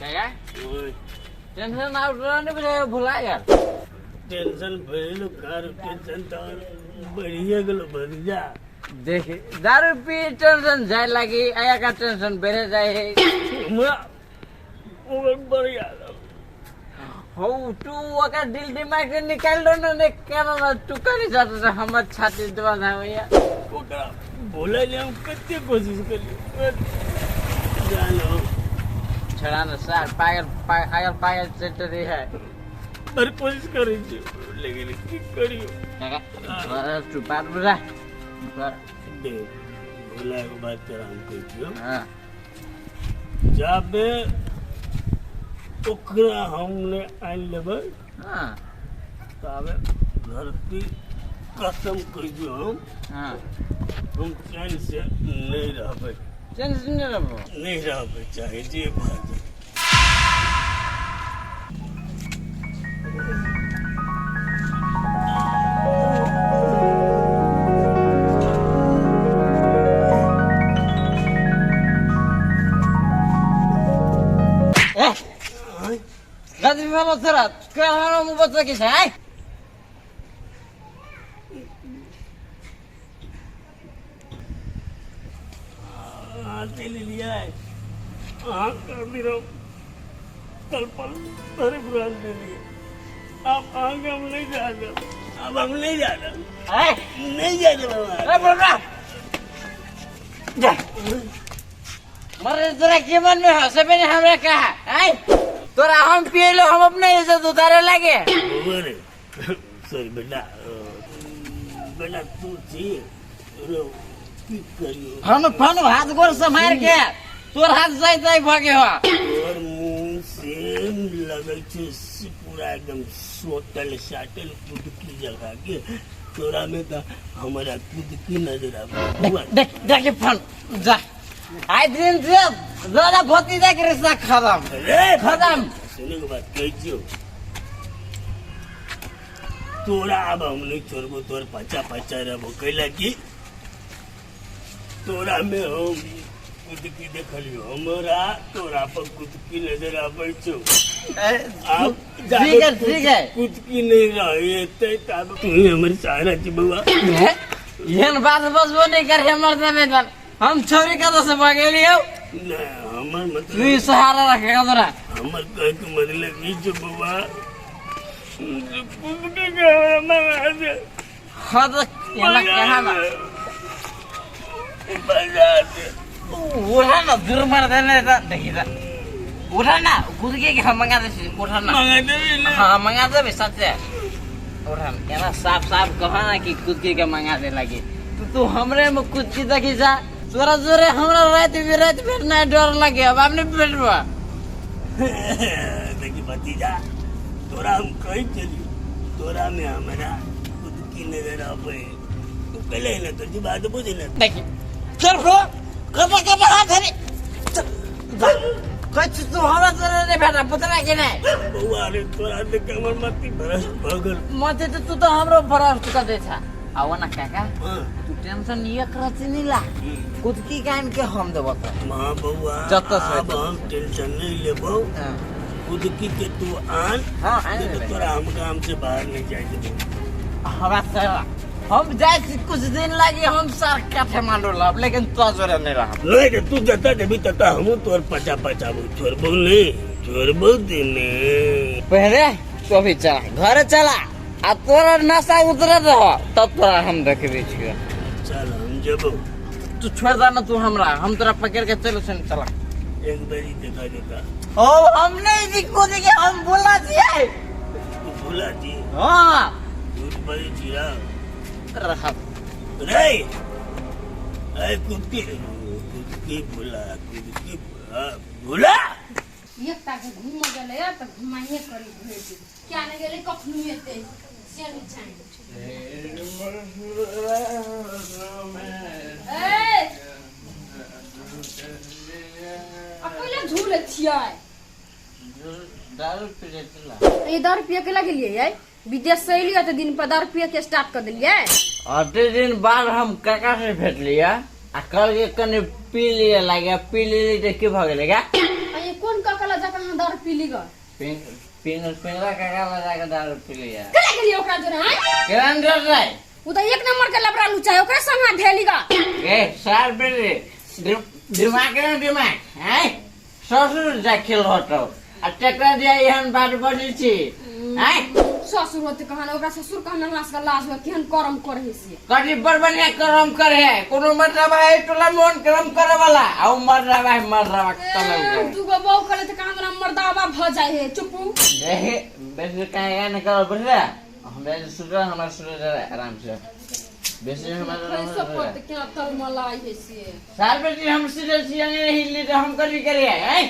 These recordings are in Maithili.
काका टेंशन आब तोरा नहि बुझाइ भुला गेल। टेंशन भइलो कार, टेंशन तऽ बढ़िए गेलो भतीजा। देख, दारू पी टेंशन जाय लागी, आया का टेंशन बढ़े जाय है। हमरा ओकर बड़ याद आबै। हौ, तू ओकर दिल दिमाग से निकाल दो ना, नहीं केना ना तू करी जात से हमर छाती दबा धावैया। ओकरा भुलै ले हम कते कोशिश करियो, जानो। छड़ा ना सर, पागल पागल पागल चलते रही है। बड़ कोशिश करै छी, लेकिन की करियो? काका, तू बात बुझा। देख भुला, एगो बात तोरा हम कहै छियौ। हाँ। जाबे ओकरा हम नहि आनि लेबै, ताबे धरती कसम कहै छियौ हम, हम चैन से नहि रहबै। चैन से नहीं रहबो? नहि रहबै, चाहे जे भऽ जाय। गदरी वाला तोरा कहाँ मुँह बच्चा की छै? अहाँ चलि एलियै? अहाँ खातिर हम पल पल तड़प रहल छलियै। आब अहाँके हम नहि जा देब, आब हम नहि जा देब। आय। नहि जा देब हम अहाँके। ए बोलरा जा मरे, तोरा के मन में हंसे पे नहीं हमरा कहा। आय, तोरा हम पिएलो, हम अपने इज्जत उतारे लगे। बौआ रे, सॉरी बेटा, बेटा तू छी रो, की करियो? हम फन हाथ गोर से मार के तोर हाथ जाय जाय भगे हो। तोर मुंह सेम लगै छै से पूरा एकदम सोतल साटल कुदकी जगह के। तोरा में तऽ हमरा कुदकी नजर आबै। देख देख देख, फन जा, आइ दिन से दादा भतीजा के रिश्ता खत्म। रे। खत्म। सुने के बात कहै छियौ तोरा, आब हम नहीं छोड़बो, तोर पचा पचा रहबो। कैला कि तोरा में हम कुदकी देखलियो, हमरा तोरा पर कुदकी नजर आबै छौ। आब ठीक है, ठीक है। कुदकी नहीं रहे तब तू ही हमर सहारा छी बउआ। एहन बात बजबो नहीं कर हमर से, हम छोरी कतऽ से भगेलियौ? नहीं, हमर तू मतलब सहारा रखेगा तोरा। हमर कहै के मतलब ई छौ बउआ, कुदकी के हमरा मंगा दे। हाँ, तो एना कहा ना। बजा दे। उठा ना, दूर मार देने तो देखी तो उठा ना, कूद के हम मंगा दे, उठा ना। मंगा देबी ने? हाँ, मंगा देबे सच्चे। उठा ना, एना साफ साफ कहा ना कि कूद के मंगा दे लगी। तू तू हमरे में कूद के देखी जा, तोरा जोरे हमरा रात भी रात भर ना डर लगे। अब आपने बैठवा। देखी भतीजा, तोरा हम कही चलियो, तोरा में हमरा कुदकी नजर आवे। तू कहले ना तो जी बात बुझ ना। देखी, चल हो, कब कब हाथ हरे चल, जा। कछ तू हमरा तोरा नहीं भेटा पुतरा के नहीं। बउआ रे, तोरा देख के हमर मति भ्रष्ट भऽ गेल। मते तो तू तो हमरो भ्रष्ट कर दे छा। आओ ना काका। हाँ। तू टेंशन एक रति नहीं ला, कुदकी कान के हम देबो तो। माँ बउआ, जतऽ से आब हम टेंशन नहीं लेबो। कुदकी के तू आन। हाँ, आन नहीं तो लेबै। तोरा हम गाम से बाहर नहीं जाए देबो। हमरा से हम जाए छी कुछ दिन लागी, हम सर काठमांडू लब, लेकिन तो जोरे नहीं रहब। नहीं रे, तू जता देबी तता हमहूँ तोर पचा पचाबो, छोड़बो नहीं, छोड़बो देने। पहले तो भी चला घर चला, आ तोरा नशा उतरे रह तब तोरा हम देखबे छियो। चल, हम जेबो। तू छोड़ दा ना तू हमरा, हम तोरा पकड़ के चलो सुन, चला। एक बेरी देखा देता। ओ हम नहीं दिखो देखे, हम बोला छियै। तू भूला जी? हाँ। झूठ बजे चिरा। रहब। रे ए कुदकी, कुदकी भूला, कुदकी भूला, भूला। एकटा के घूमऽ गेलै तऽ घुमाइए करी भरि दिन, किया नहि गेलै कखनो एतै से नहि जानि। ए अकेले झूले छियै? दारू पी चला। ये दारू पिए के लगलियै यै? विदेश से एलियै तऽ दिन पर दारू पिए के स्टार्ट कर देलियै। अते दिन बाद हम काका से भेटलियै आ कहलियै कनि पी लिअ लागे, पी लेली तऽ की भऽ गेलै गा? आ ये कोन काका लग जाके अहाँ दारू पी ली ग पिंगला काका लगा के दारू पी लिया। केला गेली ओकरा जोरे हैं? केना डर रहे? उ त एक नंबर के लबरा लुचा है, ओकरा संगा भेली ग। ए सार बेरे दिमाग ना दिमाग हैं, ससुर जा खेल होतो आ ट्रैक्टर दिया एहन बात बजै छी हैं। ससुर होते कहन ओकरा ससुर कहन हमरा सबके लाज होय केहन करम करे से। कथी बड़ बढ़िया करम करे है, कोनो मतलब है टोला मोन करम करे वाला आ उ मर्दाबा है मर्दाबा तले दूगो बहू करे त कहां मर्दाबा भ जाय है चुपू। देखे बेसी काहे न कर बुझला, हमरा सुतल हमरा सुतल आराम से बेसी हमरा सब पर त क्या तलमलाई है से। साल बेटी हम सीधे छियै नहीं हिल्ली तो हम कथी करिए हैं,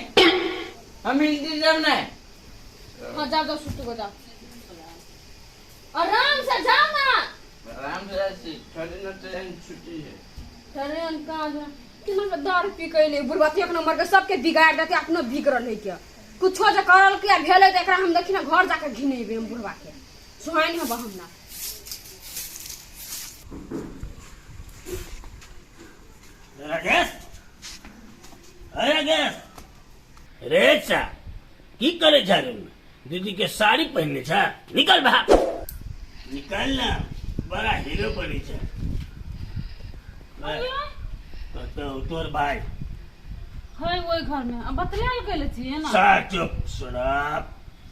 हम हिल्ली जब नहीं। हां जाओ जाओ सुतू को जाओ आराम से जाओ ना। आराम से जाए छी, थोड़ी न ट्रेन छुट्टी है। ट्रेन कहाँ जा केना दारू पी के एलै बुढ़बा एक नंबर के सबके बिगाड़ देते अपनो बिगड़ल है के कुछो जे करल के भेलै त एकरा हम देखी ना घर जाके घिनेबै हम बुढ़बा के सुहाइन हब हम ना। राकेश अरे राकेश रे चा की करे छा रे? दीदी के साड़ी पहिनने छा, निकल भाग निकल ना, बड़ा हीरो बनी छा। तो तोर भाई है ओहि घर में अब बतलायल गेल छियै ना। सार चुप शराब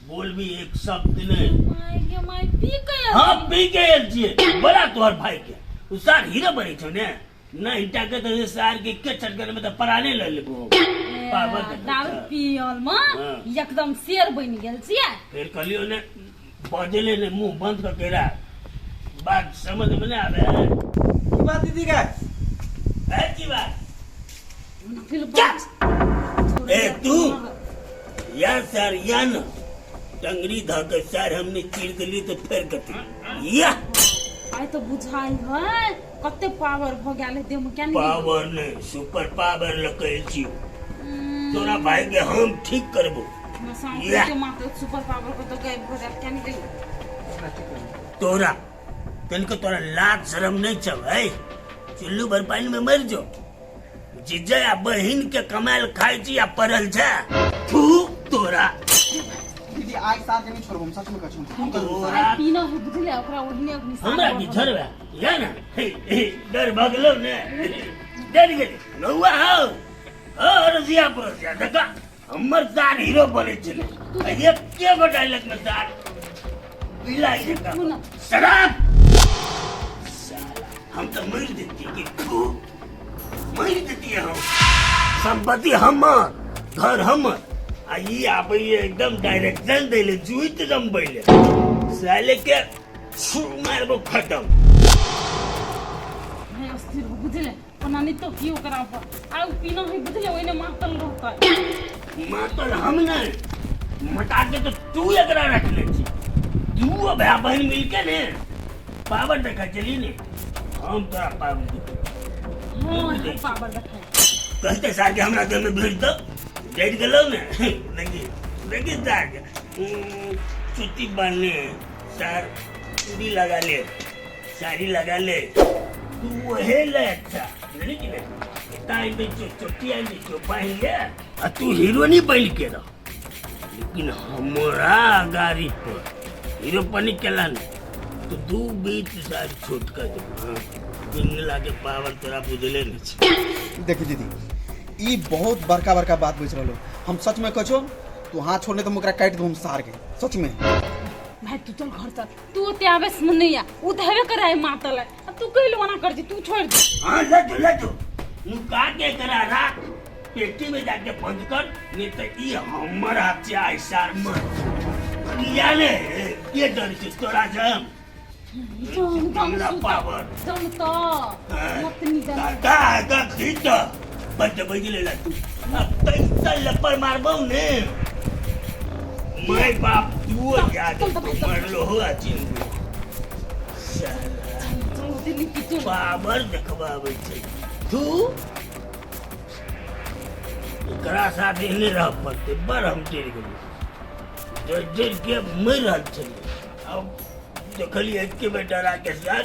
बोल भी एक शब्द नहीं। My गे my P के आयल। हाँ पी के आयल छियै बड़ा तोहर भाई के उ सार हीरो बनी छौ ने ना हिटा के तो सार के के चटकन में तो पराने ले लेबो। पावर देखै दारू छौ। पियल में हाँ। एकदम शेर बनि गेल छियै। फिर कहलियो ने बजले ने मुंह बंद कर के राख, बात समझ में नहीं आवे है। की बात दीदी का है की बात? फिर ए तू या सर या न टंगरी ध के सर हमने चीर दिली तो फिर कथी या आइ तो बुझाइ है कते पावर भ गेल है देह में क्या नहीं पावर नहीं सुपर पावर लकैल छी तोरा भाई के हम ठीक करबो। या। के मात्र सुपर पावर को तो गायब हो जात क्या नहीं तोरा तनिको तोरा लाज शरम नहीं छौ है, चुल्लू भर पानी में मर जो जीजा या बहिन के कमाल खाइ छी या पड़ल छे थू तोरा। दीदी आज सार के नहीं छोड़बो हम, सच में कहै छी हम। तोरा आइ पीना है बुझले ओकरा ओहिने अखनी सार हमरा भऽ की गेल। झरबा या ना हे, हे, डर भगलो ने डर गेली नौआ हो हो रसिया परसिया देखा हमर सार हीरो बनै छलै एके गो डायलॉग में सार बिलाई जकाँ शराब साला हम तो मर देती कि तू मर देती हम, संपत्ति हमर घर हमर आ ई आबै एकदम डायरेक्शन दै ले जुइत जमबै ले साले के छू मारबो खत्म। भाई अस्थिर हो बुझले ओना नहीं तो की ओकरा पर आ उ पीना है बुझले ओइने मातल रहतै। मातल हम नहीं मटा के तो तू एकरा रखले छी, तू भाई बहन मिलके ने पावर देखा चली ने हम तोरा पावर देखा। हां पावर देखा कहते सार के हमरा देह में भीड़ दो डर गेलो ने देखी देखी सार के चुट्टी बांध ले सार चूड़ी लगा ले साड़ी लगा ले तू वहे ले अच्छा बुझली कि नहीं इतना आई जो चुट्टी आई जो बांध ले आ तू हीरो नहीं बन के रह, लेकिन हमारा गाड़ी पर हीरो पनी केला ने तो दू बीत सारी छोट कर दे। हाँ, पिंगला के पावर तोरा बुझले नहीं छे। देखी दीदी ई बहुत बड़का बड़का बात बुझ रहलो हम, सच में कहछो तू हाथ छोड़ने तो हम ओकरा काटि दू सार के सच में। भाई तू चल घर चल, तू ओते आवेश में नहीं आ, उ त हेबे करे मातल है अब तू कइल मना कर दी तू छोड़ दे। हां ले जो ले जो नुका के करा राख पेटी में जाके बंद कर, नहीं तो ई हमर हाथ से आई सार मर या ने ये डर से तोरा जम जम पावर जम तो मत निकल का का खींच बच बज ले ला तू अब पैसा लपर मारबो ने my बाप तू याद मरलो हो अचिन पावर देखबाबै छै तू एकरा साथ एहने रह पड़तै। बड़ हम डरि गेलियै, डरि डरि के मरि रहल छलियै। अब देखलियै एके बेर डरा के साथ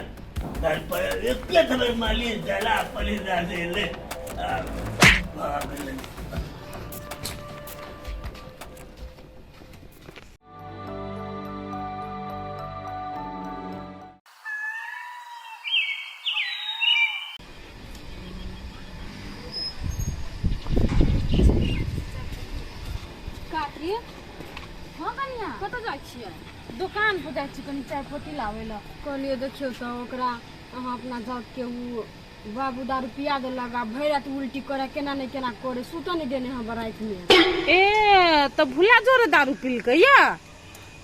घर पर एके थबेर मारलियै जला पली दे ले। काकी। हाँ कनिया, कतऽ जाइ छियै? दुकान पर जाइ छी कनी चाय पत्ती लाबै लए। कहलियै देखियौ तऽ ओकरा अहाँ अपना जातके ओ बाबू दारू पिया देलक आ भरि राति उल्टी करे, केना नहि केना करे, सुतऽ नहि देने हँ रातिमे। ए तऽ भुला जोरे दारू पीलकै या?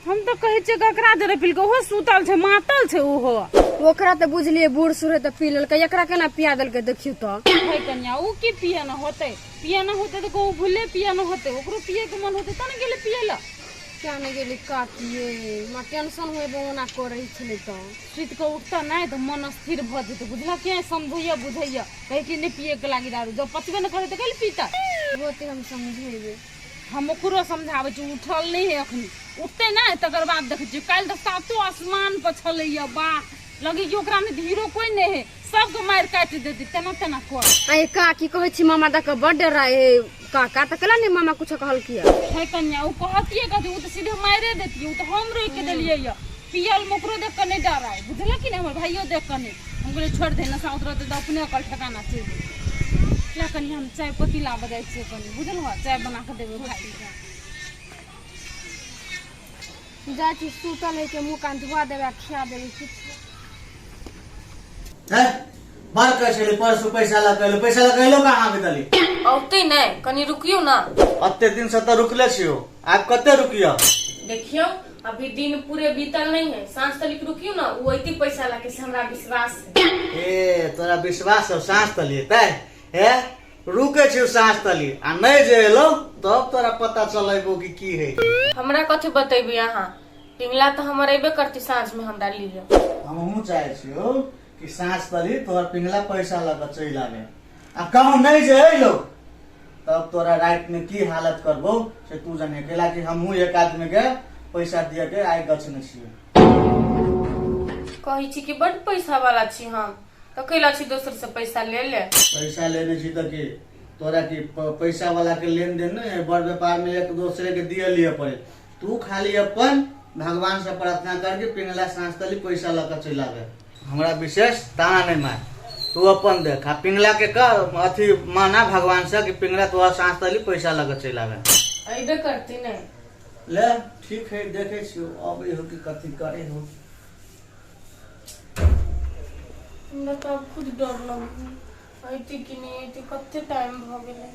हम तऽ कहै छियै ककरा जोरे पीलकै, ओहो सुतल छै, मातल छै ओहो। ओकरा तऽ बुझलियै बूढ़ सूढ़ है तऽ पी लेलकै, एकरा केना पिया देलकै देखियौ तऽ। है कनिया, ओ की पिए न होतै? पिए न होतै तऽ कहूँ भूले पिए न होतै, ओकरो पिए के मन होतै तब ने गेलै पिए लए। क्या नहि गेली काकिए, हमरा टेंशन होय ओना करै छलै तऽ। सुति कऽ उठतऽ नहि तऽ मन स्थिर भऽ जेतै, बुझलक कि? समझैया बुझैया कहै कि नहि पिए के लागी दारू, जब पचबे नहि करै तऽ कैले पीतै? होते हम समझेबै। हम ओकरो समझाबै छी, उठल नहि है अखनी, उठतै नहि तकर बाद देखै छियै। काल्हि तऽ सातो आसमान पर छलैया, वाह लगे कि ओकरा में हीरो कोई नहीं है, सबके मारि काटि देतै तेना तेना कर। आइ काकी कहै छी मामा दऽ कऽ बड्ड डराय है काका, तऽ केला नहि मामा कुछो कहलकै? है कन्या, ओ कहतियै कथी, ओ तऽ सीधे मारे देतियै, ओ तऽ हम रोकि देलियै यऽ। पियल में ओकरो देख कऽ नहि डराय, बुझलक कि नहि? हमर भाइयो देख कऽ नहि। हम कहलियै छोड़ि दे, नशा उतरतै तऽ अपने अकल ठेकाना चलि जेतै। ला कनि हम चाय पत्ती लाबऽ जाइ छियै कनि, बुझलहो? चाय बना कऽ देबै भाइके। जाइ छी सुतल है के मुँह कान धुआ देबै आ खिया देबै किछु। है बड़ कहै छली परसू पैसा लऽ कऽ एलौ, पैसा लऽ कऽ एलौ कहाँ बितली? औतै नहि, कनि रुकियौ ने। अते दिन से तऽ रुकले छियौ, आब कते रुकियौ? देखियौ, अभी दिन पूरे बीतल नहीं है, साँझ तलिक रुकियौ ने, ओ अयती पैसा लऽ के, से हमरा विश्वास है। ए तोरा विश्वास हौ साँझ तली एतै? हे रुकै छियौ साँझ तली, आ नहि जे एलौ तब तोरा पता चलेबो कि की है। हमरा कथी बतेबै अहाँ? पिंगला तऽ हमर अयबे करती साँझ में हमरा लिए। हमहूँ चाहै छियौ कि साँझ तली तोहर पिंगला पैसा लऽ कऽ चलि आबे, आ कहूँ नहि जे एलौ तब तोरा राति में की हालत करबो से तू जाने। कैला कि हमहूँ एक आदमी के पैसा दिए के आइ गछने छियै। कहै छी कि बड पैसा वाला छी हम, तऽ कैला छी दोसर से पैसा ले ले? पैसा लेने छी तऽ की तोरा की पैसा वाला के लेन देन नहीं है? बड़ व्यापार में एक दूसरे के दिए लिए पड़े। तू खाली अपन भगवान से प्रार्थना करके पिंगला साँझ तली पैसा लऽ कऽ चलि आबे, हमरा विशेष ताना नहीं मार। तू अपन देख आ पिंगला के कह अथी माना भगवान से कि पिंगला तोरा साँझ तली पैसा लऽ कऽ चलि आबे। अयबे करती नहीं। ले ठीक है, देखे छियौ अबै हो कि कथी करे हो। हमरा तऽ आब खुद डर लगै, अयती कि नहि अयती, कते टाइम भऽ गेलै।